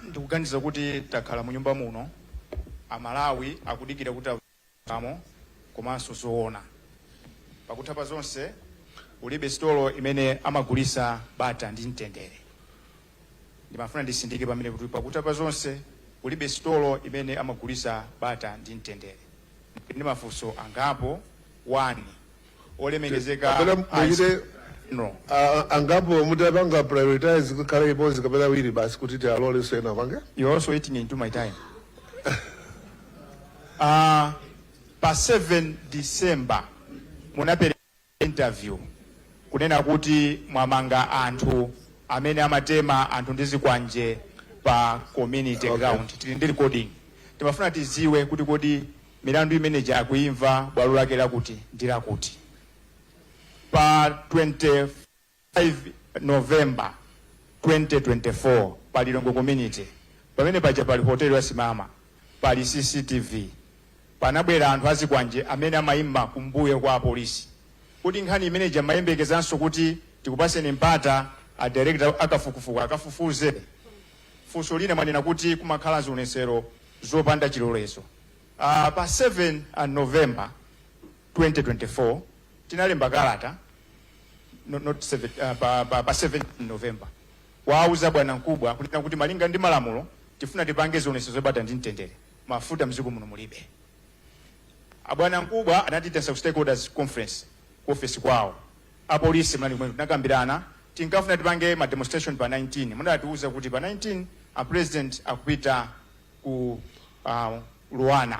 Ndikuganiza kuti takhala mu nyumba muno, Amalawi akudikira kuti amo komanso zoona. Pakutha pa zonse, ulibe sitolo imene amagulisa bata ndi mtendere. Ndimafuna ndisindike pamene kuti pakutha pa zonse kulibe sitolo imene amagulisa bata ndi mtendere. Ndi mafunso angapo. 1, olemekezeka Kapena muchite no. Angapo mutapanga prioritize kukhala imodzi kapena awiri basi kuti tialolenso ena apange. You're also eating into my time. Pa 7 December munapereka interview kunena kuti mwamanga anthu amene amatema anthu ndi zikwanje pa community ground. Tili ndi recording. Timafuna tiziwe kuti kodi milandu imeneji akuimva bwalo lake lakuti ndi lakuti? Pa 25 November 2024, pa Lilongwe community pamene paja pali hotel ya Simama, pali CCTV, panabwera anthu azikwanje amene amayimba kumbuyo kwa apolisi. Kuti nkhani imeneji amayembekezanso kuti tikupaseni mpata a director akafukufuku akafufuze? Funso lina, mwanena kuti kumakhala zionesero zopanda chilolezo. Pa 7 November 2024 tinalemba kalata, no, not 7, pa 7 November wauza bwana mkubwa kunena kuti malinga ndi malamulo tifuna tipange zionesero zobata ndi mtendere, mafuta mdziko muno mulibe. Abwana mkubwa anatiitana ku stakeholders conference ku office kwawo, apolisi mnali kumene, tinakambirana. Tinkafuna tipange ma demonstration pa 19. Munatiuza kuti pa 19 a president akupita ku Luana.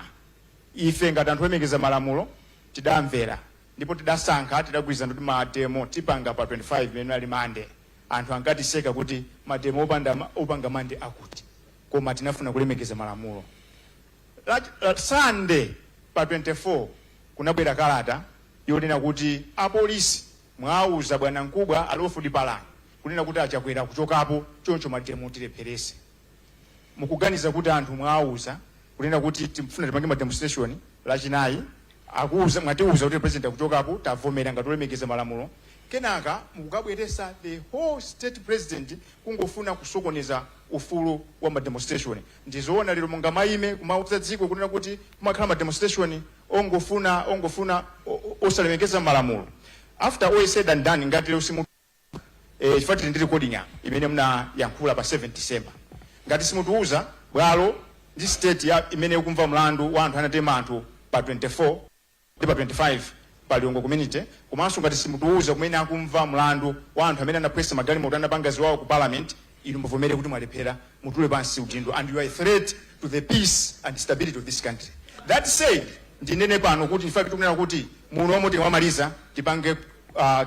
Ife ngati anthu olemekeza malamulo tidamvera ndipo tidasankha, tidagwirizana kuti mademo tipanga pa 25 imene ali Mande. Anthu ankatiseka kuti mademo opanda opanga Mande akuti, koma tinafuna kulemekeza malamulo. Sunday pa 24 kunabwera kalata yonena kuti apolisi mwauza bwana mkubwa Alofudi Palani kunena kuti achakwera kuchokapo, choncho mademo tilepherese. Mukuganiza kuti anthu mwauza kunena kuti tifuna tipange ma demonstration Lachinayi, akuuza, mwatiuza kuti president akuchokapo, tavomera ngati olemekeza malamulo, kenaka mukukabweresa the whole state president kungofuna kusokoneza ufulu wa ma demonstration? Ndizoona lero mungamayime kumauza dziko kunena kuti kumakhala ma demonstration ongofuna osalemekeza malamulo? After all is said and done, ngati lero simu chifukwa tili ndi recording apa imene munayankhula pa 7 December, ngati simutiuza bwalo ndi state ya imene ikumva mlandu wa anthu anatema anthu pa 24 ndi pa 25 pa Lilongwe community, komanso ngati simutiuza kumene akumva mlandu wa anthu amene anaphwesa magalimoto, anapanga ziwawa ku parliament, inu muvomere kuti mwalephera, mutule pansi udindo, and you are a threat to the peace and stability of this country. That said, ndinene pano kuti in fact tikunena kuti muno tikamamaliza tipange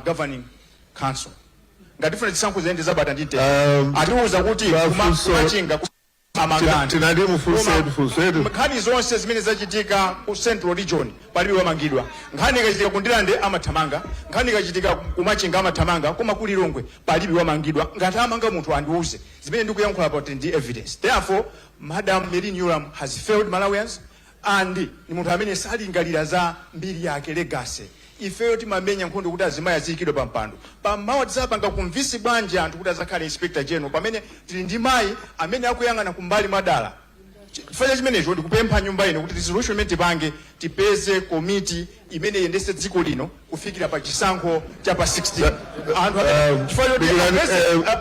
governing council ngati tifuna chisankho ziyende zabata ndi mtendere. Atiuza kuti kumachinga amangani. Tinati mufunse funsetu. Nkhani zonse zimene zachitika ku Central Region palibe wamangidwa. Nkhani ikachitika ku Ndilande amathamanga, nkhani ikachitika kumachinga amathamanga, koma ku Lilongwe palibe wamangidwa. Ngati amanga munthu andiuze. Zimene ndikuyankhula about ndi evidence. Therefore, Madam Merlyne Yolamu has failed Malawians and ni munthu amene salingalira za mbiri yake, legacy. Ifeyo timamenya nkhondo kuti azimayi aziyikidwa pa mpando. Pamawa tizapanga convince bwanji anthu kuti azakhale inspector general pamene tili ndi mayi amene akuyang'ana kumbali mwadala? Chifukwa cha chimenecho ndikupempha nyumba ino kuti resolution imene tipange, tipeze komiti imene iyendese dziko lino kufikira pa chisankho cha pa 16. Anthu chifukwa choti Dikirani,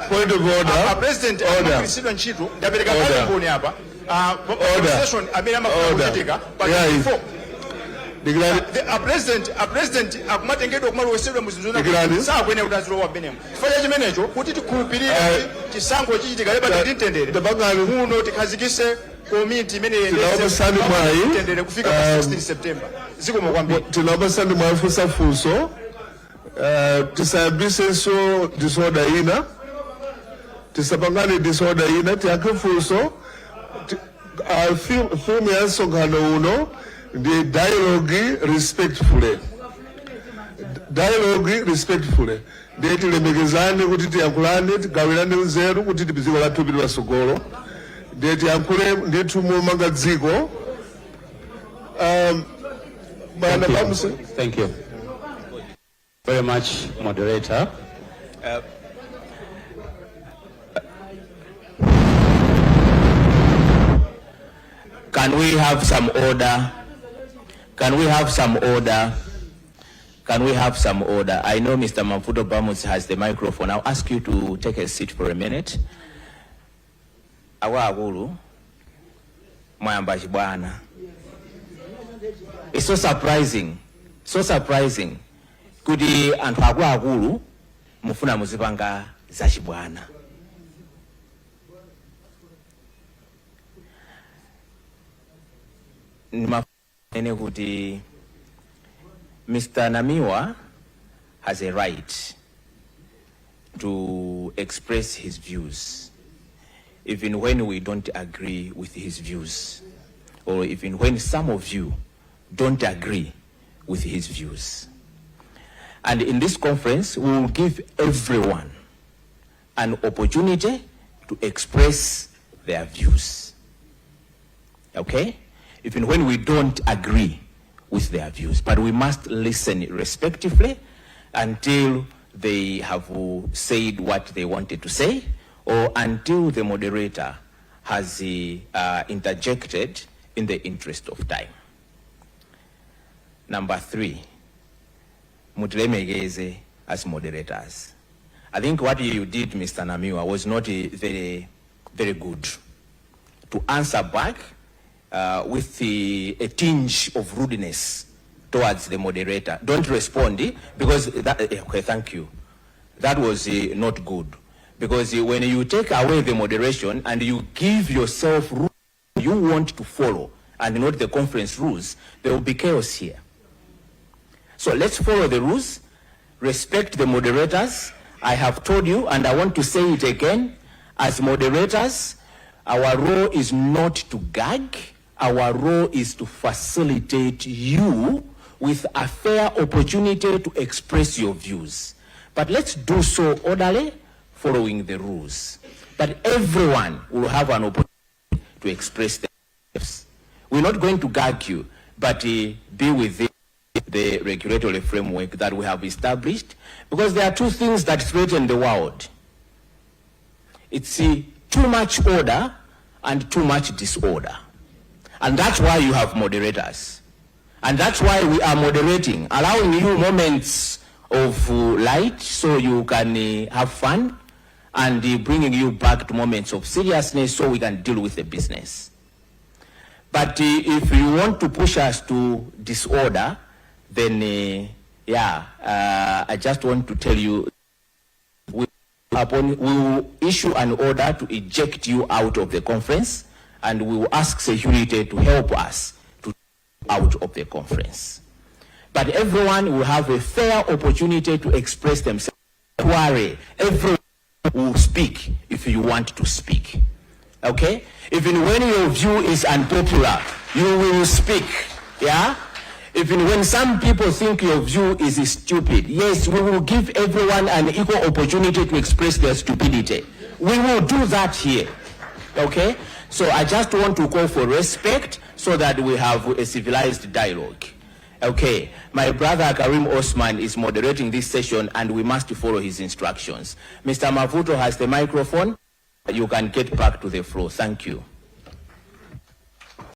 point of order. A president Order. amagwiritsidwa ntchito. Ndapereka Order. kale mboni apa. Order. Demonstration amene amafuna Order. kuchitika pa 24, Dikirani. A president akumatengedwa kumalowesedwa muzinthu Dikirani. sakuyenera kuti azilowa mmenemo. Chifukwa cha chimenecho, kuti tikhulupirire kuti chisankho chichitika lebata ndi mtendere, Tabangani. muno tikhazikise komiti imene Tinawapasani mwayi. mtendere kufika pa 16 September. Zikomo kwambiri. Tinawapasani mwayi funsa funso. Tisayambisenso disorder ina, tisapangane disorder ina. Tiyankhe funso. Theme ya msonkhano uno ndi dialogue respectfully, dialogue respectfully. Ndiye tilemekezane kuti tiyankhulane, tigawirane nzeru kuti dziko lathu lipite patsogolo. Ndiye tiyankhule ndithu momanga dziko. Bwana Thank you. Bamse. Thank you very much, moderator. Can we have some order? Can we have some order? Can we have some order? I know Mr. Mavuto Bamusi has the microphone. I'll ask you to take a seat for a minute. Akuluakulu, mwayamba chibwana. It's so surprising kuti anthu akuluakulu mufuna muzipanga zachibwana. Ndimafuna kuti Mr. Namiwa has a right to express his views, even when we don't agree with his views, or even when some of you don't agree with his views. And in this conference, we will give everyone an opportunity to express their views. Okay? Even when we don't agree with their views. But we must listen respectively until they have said what they wanted to say or until the moderator has interjected in the interest of time. Number three, mutilemekeze as moderators. I think what you did, Mr. Namiwa, was not very, very good. To answer back with a tinge of rudeness towards the moderator. Don't respond, because that, okay, thank you. That was not good. Because when you take away the moderation and you give yourself rules you want to follow and not the conference rules, there will be chaos here. So let's follow the rules, respect the moderators. I have told you, and I want to say it again, as moderators, our role is not to gag, our role is to facilitate you with a fair opportunity to express your views. But let's do so orderly, following the rules. But everyone will have an opportunity to express themselves. We're not going to gag you, but be within the regulatory framework that we have established, because there are two things that threaten the world. It's too much order and too much disorder. And that's why you have moderators. And that's why we are moderating, allowing you moments of light so you can have fun, and bringing you back to moments of seriousness so we can deal with the business. But if you want to push us to disorder, then yeah, I just want to tell you, we will issue an order to eject you out of the conference, and we will ask security to help us to out of the conference. But everyone will have a fair opportunity to express themselves. Don't worry, everyone will speak if you want to speak. Okay? Even when your view is unpopular, you will speak. Yeah? Even when some people think your view is stupid, yes, we will give everyone an equal opportunity to express their stupidity. We will do that here. Okay? So I just want to call for respect so that we have a civilized dialogue. Okay, my brother Karim Osman is moderating this session and we must follow his instructions. Mr. Mavuto has the microphone. You can get back to the floor. Thank you.